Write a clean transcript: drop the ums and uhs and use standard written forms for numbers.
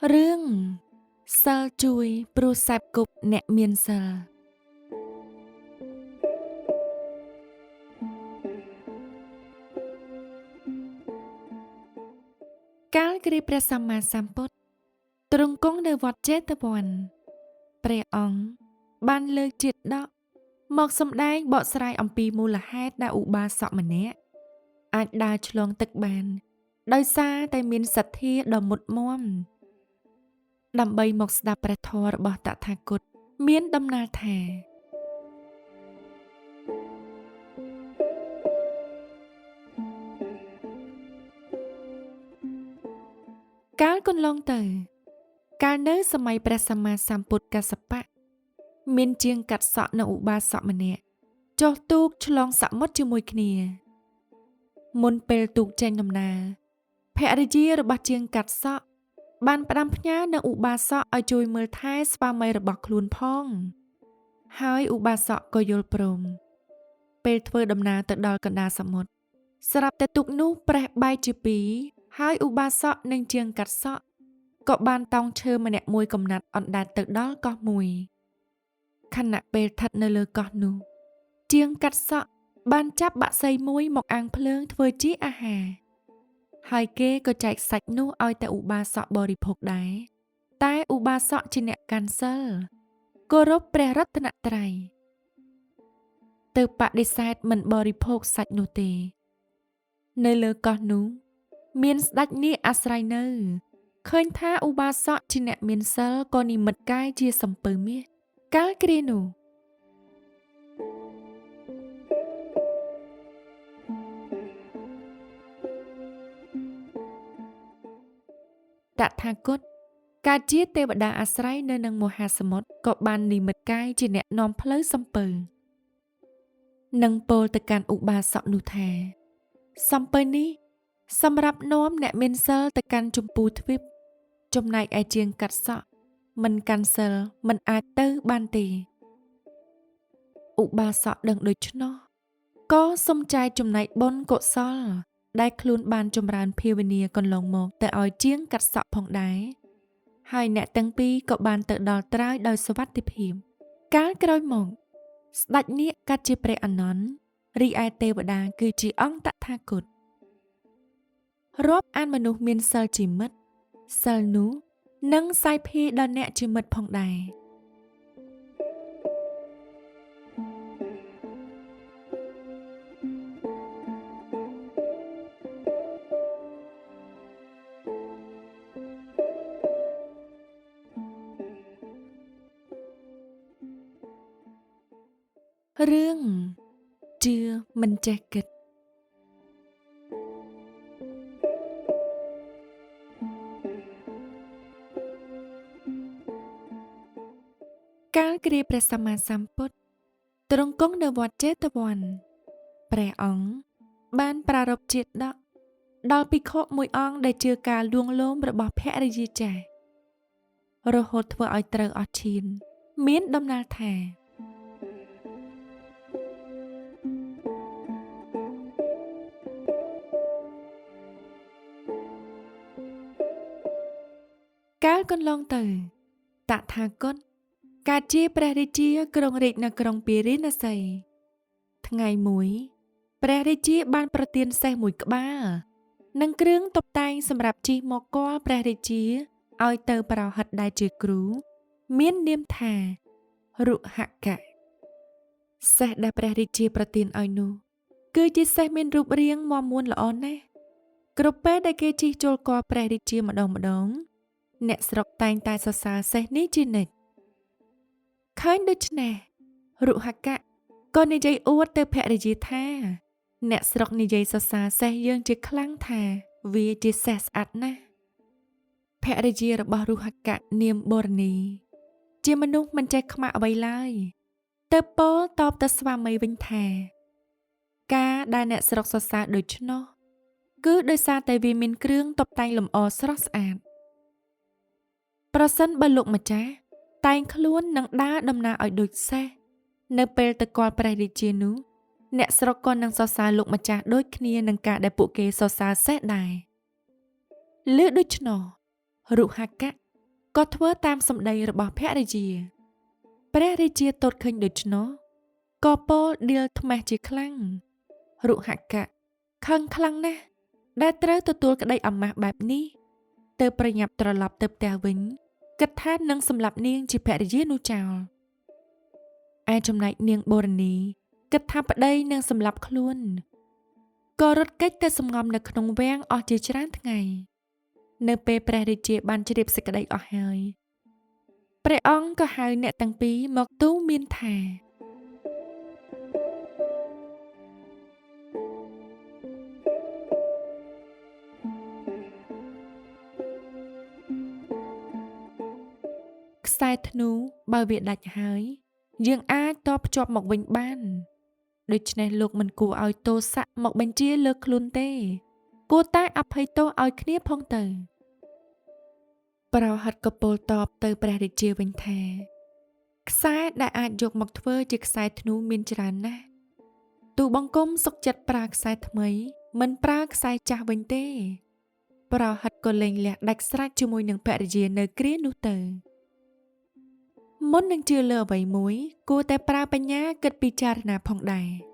រឿងសិលជួយព្រោះសេពគប់អ្នកមានសិលកាលគ្រាព្រះសម្មាសម្ពុទ្ធទ្រង់គង់នៅវត្តជេតវនព្រះអង្គបានលើកជាតកមកសម្ដែងបកស្រាយអំពីមូលហេតុដែលឧបាសកម្នាក់អាចដើរឆ្លងទឹកបានដោយសារតែមានសទ្ធាដ៏មុតមាំដើម្បីមកស្ដាប់ព្រះធម៌របស់តថាគតមានដំណាលថាកាលកន្លងទៅកាលនៅសម័យព្រះសម្មាសម្ពុទ្ធកស្សបៈមានជាងកាត់សក់នៅឧបាសកម្នាក់ចុះទូកឆ្លងសមុទ្រជាមួយគ្នាមុនពេលទូកចេញដំណើរភរិយារបស់ជាងកាត់សក់បានផ្ដាំផ្ញើនៅឧបាសកឲ្យជួយមើលថែស្វាមីរបស់ខ្លួនផងហើយឧបាសកក៏យល់ព្រមពេលធ្វើដំណើរទៅដល់កណ្ដាលសមុទ្រស្រាប់តែទូកនោះប្រេះបែកជាពីរហើយឧបាសកនិងជាងកាត់សក់ក៏បានតោងឈើម្នាក់មួយកំណាត់អណ្ដែតទៅដល់កោះមួយខណៈពេលស្ថិតនៅលើកោះនោះជាងកាត់សក់បានចាប់បក្សីមួយមកអាំងភ្លើងធ្វើជាអាហារហើយគេក៏ចែកសាច់នោះឲ្យតែឧបាសកបរិភោគដែរតែឧបាសកជាអ្នកកាន់សិលគោរពព្រះរតនត្រ័យទៅបដិសេធមិនបរិភោគសាច់នោះទេនៅលើកោះនោះមានស្ដេចនាគអាស្រ័យនៅឃើញថាឧបាសកជាអ្នកមានសិលក៏និមិត្តកាយជាសំពៅមាសកាលគ្រានោះតថាគតកើតជាទេវតាអាស្រ័យនៅនឹងមហាសមុទ្រក៏បាននិមិត្តកាយជាអ្នកនាំផ្លូវសំពៅនិងពោលទៅកាន់ឧបាសកនោះថាសំពៅនេះសម្រាប់នាំអ្នកមានសិលទៅកាន់ជម្ពូទ្វីបចំណែកឯជាងកាត់សក់មិនកាន់សិលមិនអាចទៅបានទេឧបាសកដឹងដូច្នោះក៏សុំចែកចំណែកបុណ្យកុសលដែលខ្លួនបានចម្រើនភាវនាកន្លងមកទៅឲ្យជាងកាត់សក់ផងដែរហើយអ្នកទាំងពីរក៏បានទៅដល់ត្រើយដោយសុវត្ថិភាពកាលក្រោយមកស្ដេចនាគកាត់ជាព្រះអនន្តរីឯទេវតាគឺជាអង្គតថាគតរាប់អានមនុស្សមានសិលជាមិត្តសិលនោះនិងសាយភាយដល់អ្នកជាមិត្តផងដែររឿងជឿមិនចេះគិតកាលគ្រាព្រះសម្មាសម្ពុទ្ធទ្រង់គង់នៅវត្តជេតវនព្រះអង្គបានប្រារព្ធជាតកដល់ភិក្ខុមួយអង្គដែលជឿការលួងលោមរបស់ភរិយាចាស់រហូតធ្វើឲ្យត្រូវអស់ឈានមានដំណាលថាកាលកន្លងទៅតថាគតកើតជាព្រះរាជាក្រុងរាជនៅក្រុងពារាណសីថ្ងៃមួយព្រះរាជាបានប្រទានសេះមួយក្បាលនិងគ្រឿងតុបតែងសម្រាប់ជិះមកគាល់ព្រះរាជាឲ្យទៅប្រោហិតដែលជាគ្រូមាននាមថារុហកៈសេះដែលព្រះរាជាប្រទានឲ្យនោះគឺជាសេះមានរូបរាងមាំមួនល្អណាស់គ្រប់ពេលដែលគេជិះចូលគាល់ព្រះរាជាម្ដងម្ដងអ្នកស្រុកតែងតែសរសើរសេះនេះជានិច្ចឃើញដូច្នេះរុហកៈក៏និយាយអួតទៅភរិយាថាអ្នកស្រុកនិយាយសរសើរសេះយើងជាខ្លាំងថាវាជាសេះស្អាតណាស់ភរិយារបស់រុហកៈនាមបូរនីជាមនុស្សមិនចេះខ្មាស់អ្វីឡើយទៅពោលតបទៅស្វាមីវិញថាការដែលអ្នកស្រុកសរសើរដូច្នោះគឺដោយសារតែវាមានគ្រឿងតុបតែងលម្អស្រស់ស្អាតប្រសិនបើលោកម្ចាស់តែងខ្លួននឹងដើរដំណើរឲ្យដូចសេះនៅពេលទៅគាល់ព្រះរាជានោះអ្នកស្រុកក៏នឹងសរសើរលោកម្ចាស់ដូចគ្នានឹងការដែលពួកគេសរសើរសេះដែរឮដូច្នោះរុហកៈ ក៏ធ្វើតាមសម្ដីរបស់ភរិយា ព្រះរាជាទតឃើញដូច្នោះក៏ពោលដៀលត្មះជាខ្លាំង រុហកៈខឹងខ្លាំងណាស់ដែលត្រូវទទួលក្តីអាម៉ាស់បែបនេះ ទៅប្រញាប់ត្រឡប់ទៅផ្ទះវិញ គិតថានឹងសម្លាប់នាងជាភរិយានោះចោល ឯចំណែកនាងបូរនីគិតថាប្តីនឹងសម្លាប់ខ្លួន ក៏រត់គេចទៅសំងំនៅក្នុងវាំងអស់ជាច្រើនថ្ងៃ នៅពេលព្រះរាជាបានជ្រាបសេចក្តីអស់ហើយ ព្រះអង្គក៏ហៅអ្នកទាំងពីរមកទូលមានថា ខ្សែធ្នូបើវាដាច់ហើយ យើងអាចតភ្ជាប់មកវិញបាន ដូច្នេះលោកមិនគួរឲ្យទោសៈមកបញ្ជាលើខ្លួនទេ គួរតែអភ័យទោសឲ្យគ្នាផងទៅ ប្រោហិតក៏ពោលតបទៅព្រះរាជាវិញថា ខ្សែដែលអាចយកមកធ្វើជាខ្សែធ្នូមានច្រើនណាស់ ទូបង្គំសុខចិត្តប្រើខ្សែថ្មី មិនប្រើខ្សែចាស់វិញទេ ប្រោហិតក៏លែងលះដាច់ស្រេចជាមួយនឹងភរិយានៅគ្រានោះទៅ មុននឹងជឿលើអ្វីមួយ គួរតែប្រើបញ្ញាគិតពិចារណាផងដែរ។